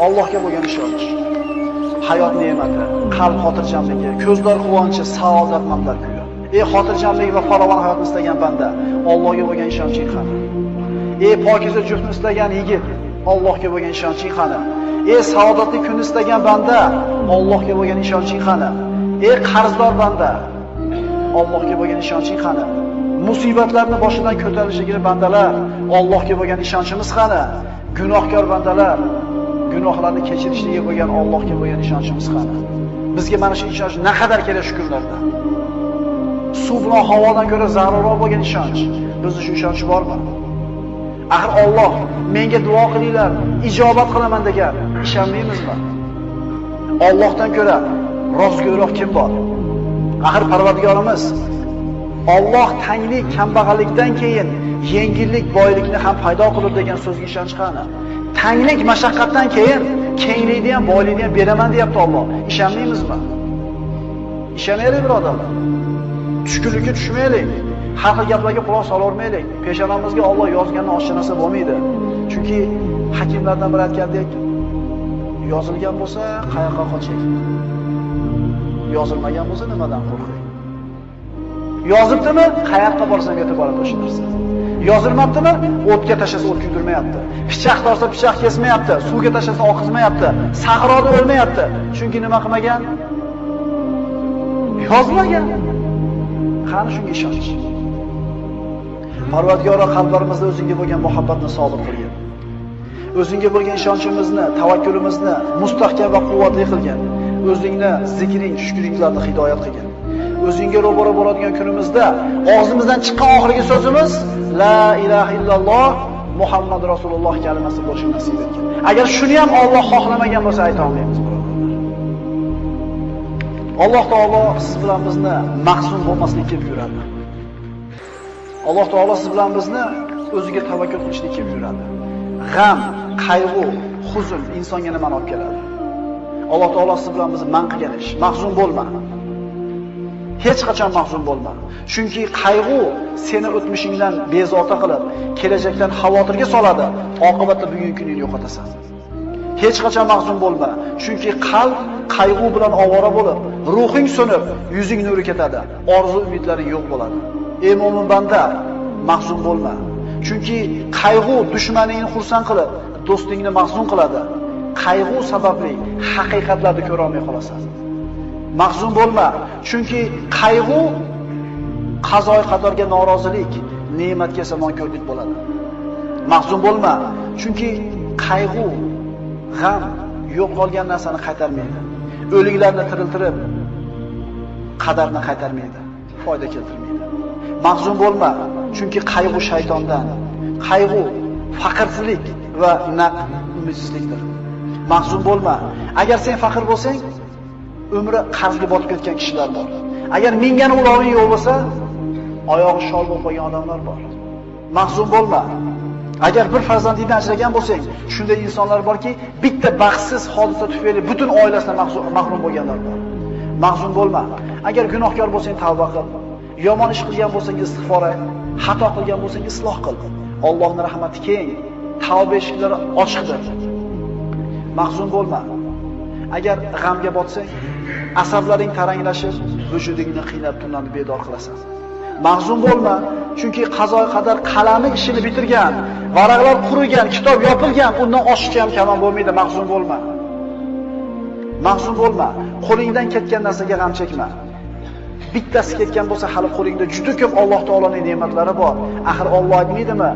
Allohga bo'lgan ishonch, hayot ne'mati, qalb xotirjamligi, ko'zlar quvonchi, saodatmandlar kuyi. Ey xotirjamlik va farovon hayotni istagan banda, Allohga bo'lgan ishonching qani? Ey pokiza juftni istagan yigit, Allohga bo'lgan ishonching qani? Ey saodatli kunni istagan banda, Allohga bo'lgan ishonching qani? Ey qarzdor banda, Allohga bo'lgan ishonching qani? Musibatlarni boshidan ko'tarishligini bandalar, Allohga bo'lgan ishonchimiz qani? Gunohkor bandalar, gunohlarni kechirishiga bo'lgan Allohga bo'lgan ishonchimiz qani? Bizga mana shu ishonch naqadar kerak shu kunlarda. Suv bilan havodan ko'ra zarurroq bo'lgan ishonch. Bizda shu ishonch bormi? Axir Alloh menga duo qilinglar, ijobat qilaman degan, ishonmaymizmi? Allohdan ko'ra rostgo'yroq kim bor? Axir Parvardigorimiz Alloh tanglik, kambag'allikdan keyin yengillik, boylikni ham paydo qilur degan so'zga ishonch qani? Tanglik, mashaqqatdan keyin kenglikni ham, boylikni ham beraman deyapti Alloh. Ishonmaymizmi? Ishonaylik birodarlar. Tushkunlikka tushmaylik. Har xil gaplarga quloq solavermaylik. Peshonamizga Alloh yozgandan oshcha narsa bo'lmaydi. Chunki hakimlardan biri aytgandek, yozilgan bo'lsa qayoqqa qochay? Yozilmagan bo'lsa nimadan qo'rqay? Yozibdimi, qayoqqa borsam yetib boradi o'sha narsa. Yozilmabdimi, o'tga tashlasa o't kuydirmayapti. Pichoq tortsa pichoq kesmayapti, suvga tashlasa oqizmayapti, sahroda o'lmayapti. Chunki nima qilmagan? Yozmagan. Qani shunga ishonch? Parvardigoro qalblarimizda o'zingga bo'lgan muhabbatni sobit qilgin. O'zingga bo'lgan ishonchimizni, tavakkulimizni mustahkam va quvvatli qilgin. O'zingni zikring, shukringlarni hidoyat qilgin. O'zingga ro'baro bo'ladigan kunimizda og'zimizdan chiqqan oxirgi so'zimiz la ilaha illalloh Muhammad Rasululloh kalimasi bo'lishi nasib etgin. Agar shuni ham Alloh xohlamagan bo'lsa ayta olmaymiz, birodarlar. Alloh taolo siz bilan bizni mahzun bo'lmaslikka buyuradi. Alloh taolo siz bilan bizni o'ziga tavakkul qilishlikka buyuradi. G'am, qayg'u, huzun insonga nimani olib keladi? Alloh taolo siz bilan bizni man qilgan ish. Mahzun bo'lma. Hech qachon mahzun bo'lma. Chunki qayg'u seni o'tmishingdan bezovta qilib, kelajakdan xavotirga soladi, oqibatda bugungi kuningni yo'qotasan. Hech qachon mahzun bo'lma. Chunki qalb qayg'u bilan ovora bo'lib, ruhing so'nib, yuzing nuri ketadi, orzu umidlaring yo'q bo'ladi. Ey mo'min banda, mahzun bo'lma. Chunki qayg'u dushmaningni xursand qilib, do'stingni mahzun qiladi. Qayg'u sababli haqiqatlarni ko'ra olmay qolasan. Mahzun bo'lma, chunki qayg'u qazoy qadarga norozilik, ne'matga esa nonko'rlik bo'ladi. Mahzun bo'lma, chunki qayg'u, g'am yo'qolgan narsani qaytarmaydi. O'liklarni tiriltirib, qadarni qaytarmaydi, foyda keltirmaydi. Mahzun bo'lma, chunki qayg'u shaytondan, qayg'u faqirlik va naq umidsizlikdir. Mahzun bo'lma. Agar sen faqir bo'lsang, umri qarzga botib ketgan kishilar bor. Agar mingan uloving yo'q bo'lsa, oyog'i shol bo'lib qolgan odamlar bor. Mahzun bo'lma. Agar bir farzandingdan ajragan bo'lsang, shunday insonlar borki, bitta baxtsiz hodisa tufayli butun oilasidan mahrum bo'lganlar bor. Mahzun bo'lma. Agar gunohkor bo'lsang, tavba qil. Yomon ish qilgan bo'lsang, istig'for ayt. Xato qilgan bo'lsang, isloh qil. Allohning rahmati keng, tavba eshiklari ochiqdir. Mahzun bo'lma. Agar g'amga botsang, asablaring taranglashib, vujudingni qiynab tunlarni bedor qilasan. Mahzun bo'lma, chunki qazo qadar qalami ishini bitirgan, varaqlar qurigan, kitob yopilgan, undan oshiqcha ham kalom bo'lmaydi. Mahzun bo'lma. Mahzun bo'lma. Qo'lingdan ketgan narsaga g'am chekma. Bittasi ketgan bo'lsa, hali qo'lingda juda ko'p Alloh taoloning ne'matlari bor. Axir Alloh aytmaydimi?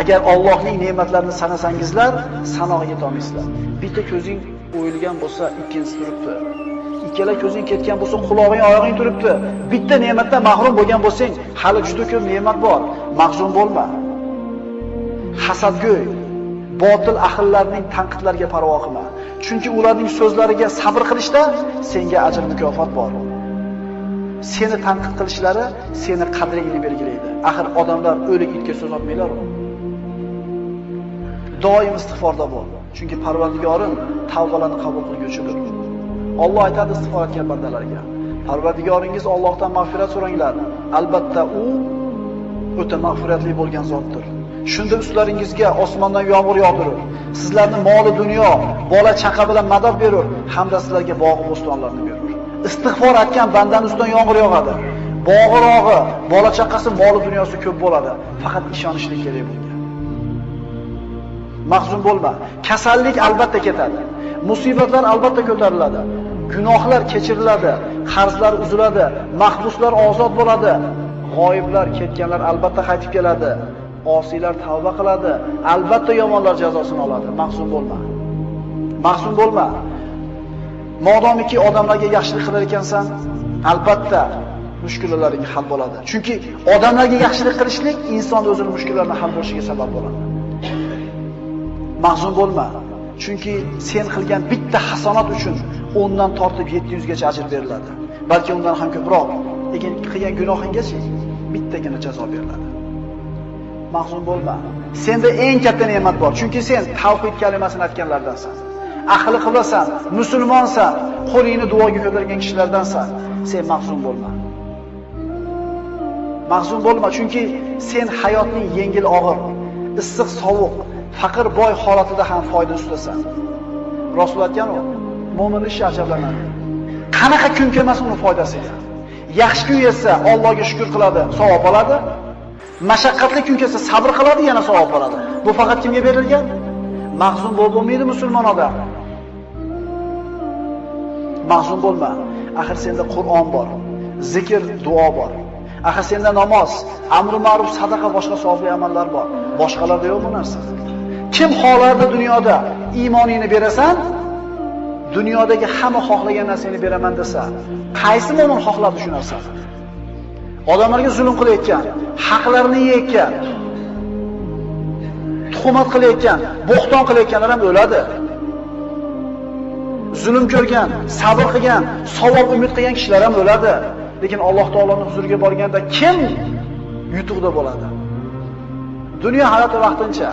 Agar Allohning ne'matlarini sanasangizlar, sanog'iga yetolmaysizlar. Bitta ko'zing o'yilgan bo'lsa, ikkinchisi turibdi. Ikkala ko'zing ketgan bo'lsa, qulog'ing, oyog'ing turibdi. Bitta ne'matdan mahrum bo'lgan bo'lsang, hali juda ko'p ne'mat bor. Mahzun bo'lma. Hasadgo'y, botil ahillarning tanqidlariga parvo qilma. Chunki ularning so'zlariga sabr qilishda senga ajr mukofot bor. Seni tanqid qilishlari seni qadringni belgilaydi. Axir odamlar o'lik itga so'z otmaylar. Doim istig'forda bo'l. Chunki Parvardigorim tavbalarni qabul qilguvchidir. Alloh aytadi istig'for etgan bandalarga: Parvardigoringiz Allohdan mag'firat so'ranglar. Albatta u o'ta mag'firatli bo'lgan zotdir. Shunda ustlaringizga osmondan yomg'ir yog'dirib, sizlarni moli dunyo, bola chaqa bilan madad berur, hamda sizlarga bog' bo'stonlarni berur. Istig'for aytgan bandaning ustidan yomg'ir yog'adi. Bog'irog'i, bola chaqasi, moli dunyosi ko'p bo'ladi. Faqat ishonishlik kerak bunga. Mahzun bo'lma. Kasallik albatta ketadi. Musibatlar albatta ko'tariladi. Gunohlar kechiriladi, qarzlar uziladi, mahbuslar ozod bo'ladi, g'oyiblar, ketganlar albatta qaytib keladi, osiylar tavba qiladi, albatta yomonlar jazosini oladi. Mahzun bo'lma. Mahzun bo'lma. Modomiki odamlarga yaxshilik qilar ekansan, albatta mushkullaring hal bo'ladi. Chunki odamlarga yaxshilik qilishlik inson o'zining mushkullarini hal bo'lishiga sabab bo'ladi. Mahzun bo'lma. Chunki sen qilgan bitta hasonat uchun 10 dan tortib 700 gacha ajr beriladi. Balki undan ham ko'proq. Lekin qilgan gunohinggacha bittagina jazo beriladi. Mahzun bo'lma. Senda eng katta ne'mat bor. Chunki sen tavhid kalimasini aytganlardansan. Ahli qiblasan, musulmonsan, qo'lingni duoga ko'targan kishilardansan. Sen mahzun bo'lma. Mahzun bo'lma, chunki sen hayotning yengil og'ir, issiq sovuq, faqir boy holatida ham foyda ustida. Rasul aytgan u, mo'min ishi ajablanadi. Qanaqa kun kelmasin uni foydasiga. Yaxshi kun kelsa Allohga shukr qiladi, savob oladi. Mashaqqatli kun kelsa sabr qiladi, yana savob oladi. Bu faqat kimga berilgan? Mahzun bo'lib bo'lmaydi musulmon odam. Mahzun bo'lma. Axir senda Qur'on bor, zikr, duo bor. Axir senda namoz, amri ma'ruf, sadaqa, boshqa savobli amallar bor. Boshqalarda yo'q bu narsa. Kim xohlardi dunyoda iymoningni berasan, dunyodagi hamma xohlagan narsani beraman desa, qaysi mo'min xohladi shu narsani? Odamlarga zulm qilayotgan, haqlarini yeyotgan, tuhmat qilayotgan, bo'xton qilayotganlar ham o'ladi. Zulm ko'rgan, sabr qilgan, savob umid qilgan kishilar ham o'ladi. Lekin Alloh taoloning huzuriga borganda kim yutuqda bo'ladi? Dunyo hayoti vaqtincha.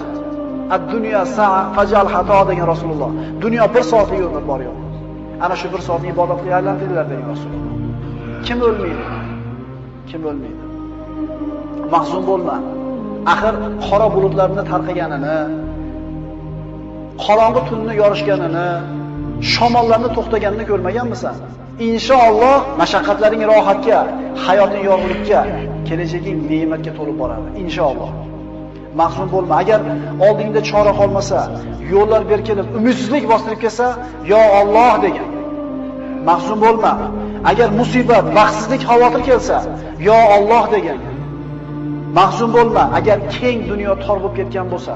Ad-dunyo sa'a fajal xato degan Rasululloh. Dunyo bir soatlik umr bor yo'q. Ana shu bir soatni ibodatga aylantiringlar degan Rasululloh. Kim o'lmaydi? Kim o'lmaydi? Mahzun bo'lma. Axir qora bulutlarni tarqaganini, qorong'i tunni yorishganini, shamollarni to'xtaganini ko'rmaganmisan? Inshaalloh mashaqqatlaring rohatga, hayoting yorug'likka, kelajaging ne'matga to'lib boradi. Inshaalloh. Mahzun bo'lma. Agar oldingda chora qolmasa, yo'llar berkilib, umidsizlik bostirib kelsa, yo Alloh degan. Mahzun bo'lma. Agar musibat, baxtsizlik, xavotir kelsa, yo Alloh degan. Mahzun bo'lma. Agar keng dunyo tor bo'lib ketgan bo'lsa,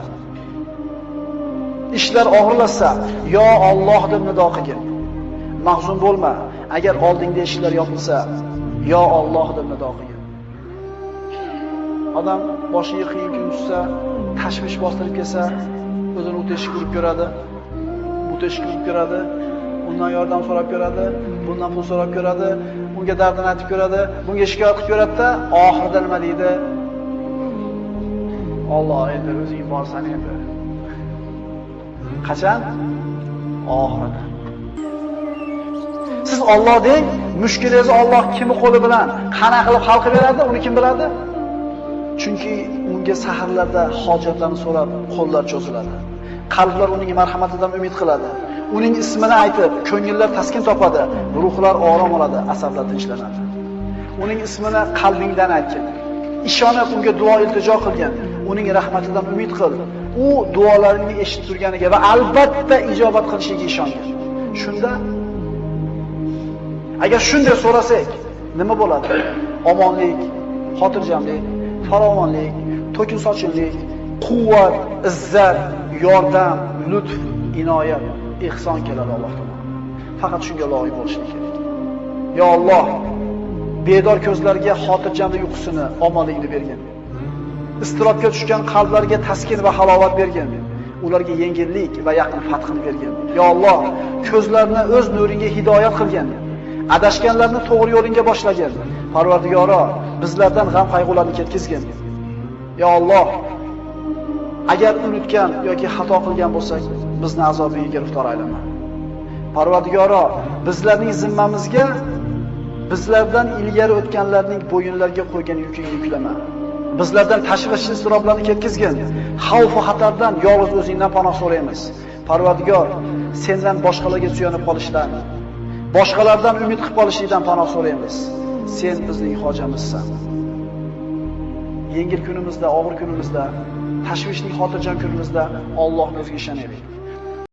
ishlar og'irlashsa, yo Alloh deb nido qilgin. Mahzun bo'lma. Agar oldingda eshiklar yopilsa, yo Alloh deb nido qilgin. Odam boshiga qiyin kun tushsa, tashvish bostirib kelsa, o'zini u teshik urib ko'radi, bu teshik urib ko'radi, undan yordam so'rab ko'radi, bundan pul so'rab ko'radi, unga dardini aytib ko'radi, bunga shikoyat qilib ko'radi-da, oxirida nima deydi? Alloh endi o'zing borsan endi. Qachon? Oxirida. Siz Alloh deng, mushkulingizni Alloh kimni qo'li bilan qana qilib hal qilib beradi, uni kim biladi? Chunki unga saharlarda hojatlarni so'rab qo'llar cho'ziladi. Qalblar uning marhamatidan umid qiladi. Uning ismini aytib, ko'ngillar taskin topadi, ruhlar orom oladi, asablar tinchlanadi. Uning ismini qalbingdan aytgin. Ishonib unga duo iltijo qilgin, uning rahmatidan umid qil. U duolaringni eshitib turganiga va albatta ijobat qilishiga ishongin. Shunda agar shunday so'rasak, nima bo'ladi? Omonlik, xotirjamlik, farovonlik, to'kin sochinlik, quvvat, izzat, yordam, lutf, inoyat, ihson keladi Alloh tomonidan. Faqat shunga loyiq bo'lishlik kerak. Yo Alloh, bedor ko'zlarga xotirjamlik uyqusini, omonlikni bergin. Iztirobga tushgan qalblarga taskin va halovat bergin. Ularga yengillik va yaqin fathini bergin. Yo Alloh, ko'zlarni o'z nuringga hidoyat qilgin. Adashganlarni to'g'ri yo'lingga boshlagin. Parvardigoro, bizlardan g'am qayg'ularni ketkizgin. Yo Alloh, agar unutgan yoki xato qilgan bo'lsak, bizni azobingga giriftor aylama. Parvardigoro, bizlarning zimmamizga bizlardan ilgari o'tganlarning bo'yinlariga qo'ygan yukingni yuklama. Bizlardan tashvish iztiroblarni ketkizgin. Xavf va xatardan yolg'iz o'zingdan panoh so'raymiz. Parvardigor, sendan boshqalarga suyanib qolishdan, boshqalardan umid qilib qolishlikdan panoh so'raymiz. Sen bizning hojamizsan. Yengil kunimizda, og'ir kunimizda, tashvishli xotirjam kunimizda Allohning o'ziga ishonaylik.